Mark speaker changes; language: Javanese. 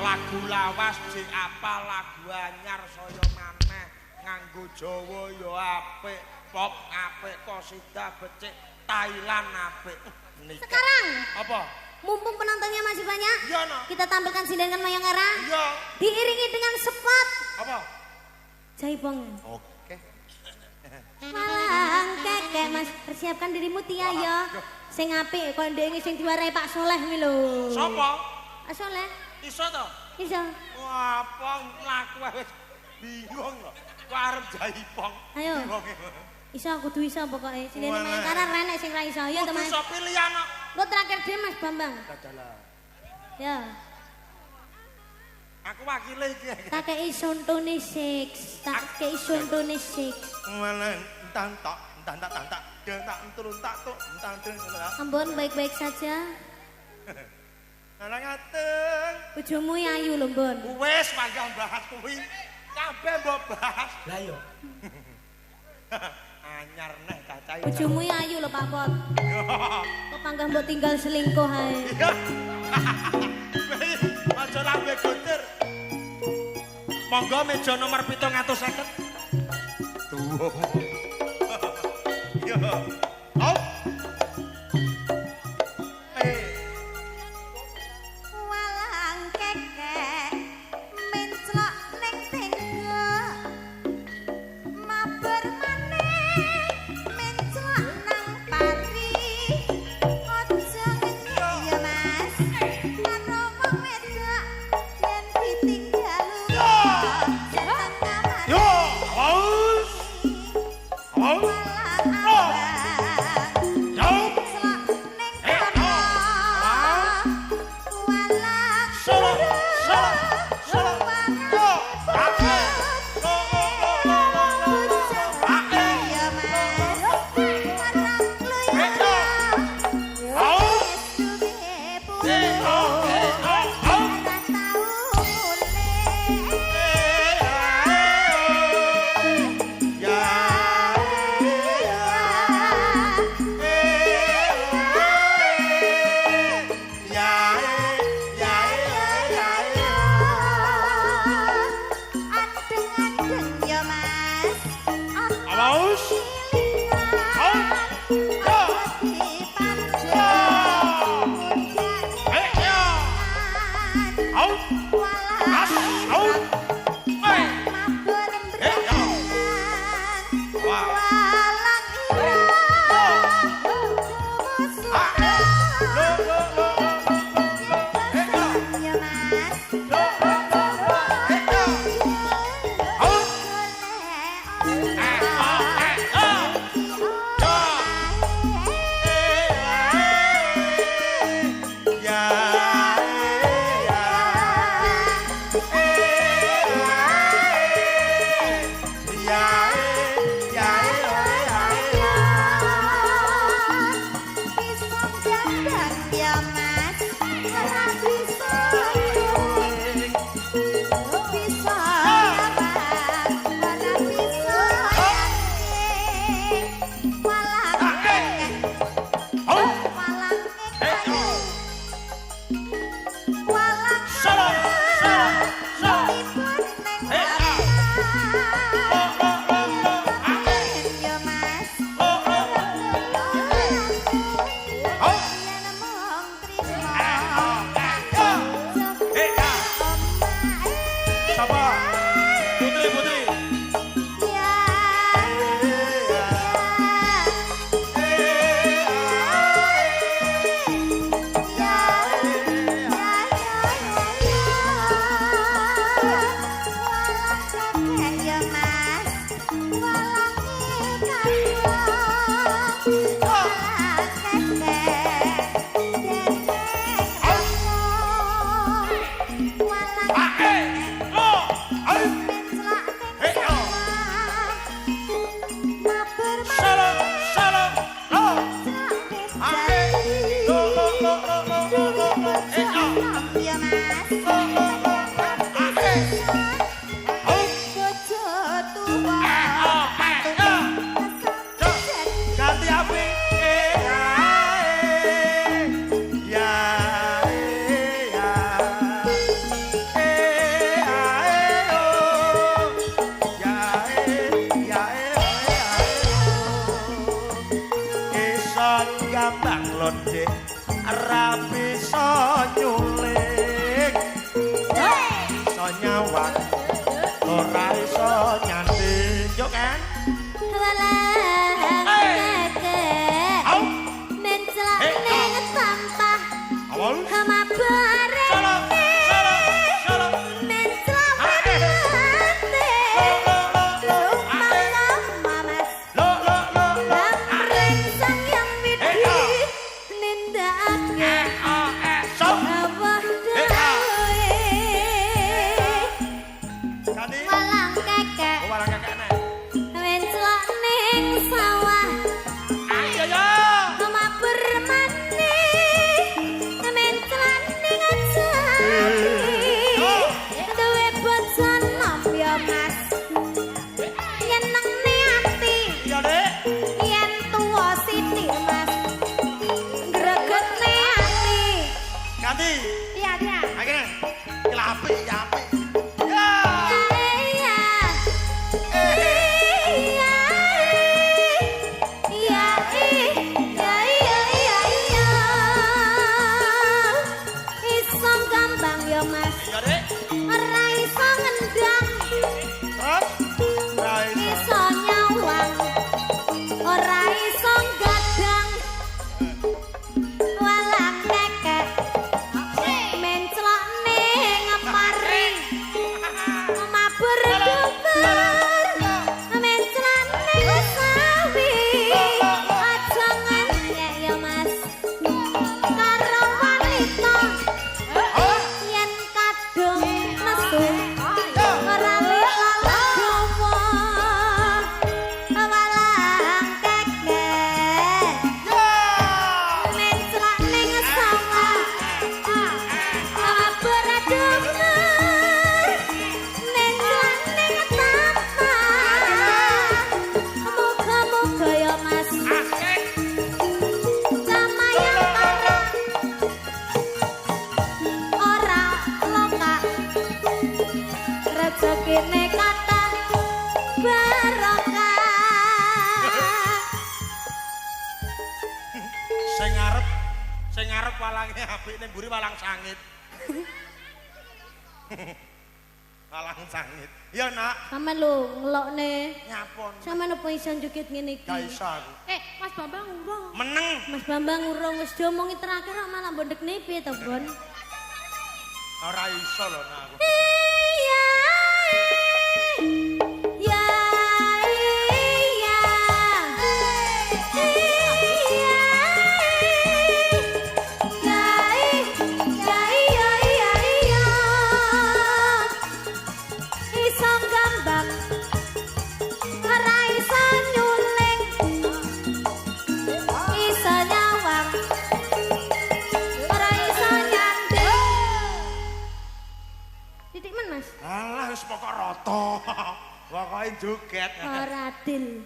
Speaker 1: Lagu lawas jek apa, lagu anyar saya maneh, nganggo Jawa ya apik, pop apik, kosidah becik, Thailand apik. Nikah.
Speaker 2: Sekarang
Speaker 1: apa?
Speaker 2: Mumpung penontonnya masih banyak,
Speaker 1: Iya no.
Speaker 2: kita tampilkan sinden Mayangkara.
Speaker 1: Iya.
Speaker 2: Diiringi dengan spot
Speaker 1: Apa?
Speaker 2: Jaipong.
Speaker 1: Oke.
Speaker 2: Malang kekek Mas, persiapkan dirimu Tia ya. Sing apik kok ndek sing diwarai Pak Soleh kuwi lho.
Speaker 1: Sopo?
Speaker 2: Pak Soleh.
Speaker 1: Iso to?
Speaker 2: Iso.
Speaker 1: Wah, apa mlaku wis bingung lho. Kok arep jaipong.
Speaker 2: Ayo.
Speaker 1: Bingung.
Speaker 2: Iso, kudu iso pokoke. Sindene
Speaker 1: Walah.
Speaker 2: Mayangkara ra enek sing ra iso. Ya to
Speaker 1: Kudu
Speaker 2: Mas.
Speaker 1: iso pilihan kok.
Speaker 2: Engko terakhir dhewe Mas Bambang.
Speaker 1: Dadah.
Speaker 2: Ya.
Speaker 1: Aku wakile iki.
Speaker 2: Tak kei sontone six, tak kei sontone six.
Speaker 1: Malang entan tak entan tak tak tak den tak turun tak tuk entan den
Speaker 2: Ambon baik-baik saja.
Speaker 1: Alang ateng.
Speaker 2: Bojomu ya ayu lho, Mbon.
Speaker 1: Wis panggah bahas kuwi. Kabeh mbok bahas.
Speaker 3: Lah yo.
Speaker 1: Anyar neh cacah.
Speaker 2: Bojomu ya ayu lho, Pak Pot. Kok panggah mbok tinggal selingkuh ae.
Speaker 1: Aja lambe gotir. Monggo meja nomor 750. Tuh. Yo. Au. Eh.
Speaker 4: Walang kekek menclok ning tengga, mabar maneh menclok nang pari. Aja ngenyek ya Mas karo wong wedok yen ditinggal lunga seneng ngamati.
Speaker 1: Yo. Aus. Aus.
Speaker 4: Walang abang
Speaker 1: Yo.
Speaker 4: menclok ning
Speaker 1: Eh,
Speaker 4: kono, walang
Speaker 1: Solo. Solo. Solo. Yo. Ake. Lo lo lo lo lo lo. Ake.
Speaker 4: Ya Mas, ora
Speaker 1: Eh, yo. Aus.
Speaker 4: duwe
Speaker 1: Eh, oh, eh, oh, oh.
Speaker 4: ora tau mulih.
Speaker 1: Eh, eh, ya, ya. Eh, ya, ya, ya, ya.
Speaker 4: Andeng-andeng ya Mas,
Speaker 1: Aus. Au. Yo. Eh, yo. Au. As. Au. Eh. Eh, yo. Wah. Ah, eh. Lo, lo, lo, lo, lo, lo. Eh, yo. Lo, lo, lo, lo. Eh, yo. Au. Eh, oh, eh, oh. Yo. Eh, ya, ya. Eh, ya, ya, ya, ya.
Speaker 4: Bisa gandang ya Mas, ora bisa.
Speaker 3: Ora bisa nyuling, iso nyawang, ora iso nyanding. Yo kan?
Speaker 2: Walang kekek
Speaker 3: Au.
Speaker 2: Menclak ning tampah
Speaker 3: Awal.
Speaker 2: Mabare
Speaker 3: Solo, solo, solo.
Speaker 2: menclak
Speaker 3: Ah, eh.
Speaker 2: mate.
Speaker 3: Lo, lo, lo, lo. Ah, eh.
Speaker 2: Lama Mas
Speaker 3: Lo, lo, lo, lo.
Speaker 2: Lamring Sang Hyang Widhi
Speaker 3: Eh, ah.
Speaker 2: nindakake
Speaker 3: Ah, eh, so.
Speaker 2: awah
Speaker 3: Eh, ah.
Speaker 2: dawuhe.
Speaker 3: Ganti.
Speaker 2: Walang kekek
Speaker 3: Oh, walang kekek nek.
Speaker 2: menclak ning sawah
Speaker 3: Ayo yo.
Speaker 2: Mabur maneh menclak ning jati. Duwe bojo nom ya Mas, nyenengne ati.
Speaker 3: Iya, Dek.
Speaker 2: Yen tuwa sithik Mas, gregetne ati.
Speaker 3: Ganti.
Speaker 4: Iya, iya.
Speaker 3: Ayo kene. Iki lah apik, ya apik. Ya.
Speaker 2: Iya.
Speaker 3: Eh.
Speaker 2: Iya. Iya, iya, iya, iya, iya. Iso gambang ya Mas,
Speaker 3: Iya, Dek.
Speaker 2: ora iso ngendang.
Speaker 3: Terus. Ora iso.
Speaker 2: Iso nyawang, ora iso gadang. Walang kekek menclok ning pari, mabur duber menclok ning sawi. Aja ngenyek ya Mas karo wanita, yen kadung nesu ora lila legowo. Walang kekek
Speaker 3: Ya.
Speaker 2: menclak ning sawah, mabur duber menclak ning tampah. Muga-muga ya Mas
Speaker 3: Asik.
Speaker 2: kamayang para ora lokak, rezekine kathah barokah.
Speaker 3: Sing arep walange apik, ning mburi walang sangit. Walang sangit. Ya, Nak.
Speaker 2: Sampeyan lho ngelokne.
Speaker 3: Nyapon.
Speaker 2: Sampeyan apa iso joget ngene iki?
Speaker 3: Gak iso aku.
Speaker 4: Eh, Mas Bambang urung.
Speaker 3: Meneng.
Speaker 2: Mas Bambang urung, wis diomongi terakhir kok malah mbondekne piye to, Bon?
Speaker 3: Ora iso lho, Nak, aku.
Speaker 2: Iya. Ya iya. Iya. Ya iya iya iya iya. Iso gambang ora iso nyuling, iso nyawang ora iso nyanding. Titik men, Mas.
Speaker 3: Alah wis pokok rata. Pokoke joget.
Speaker 2: Ora adil.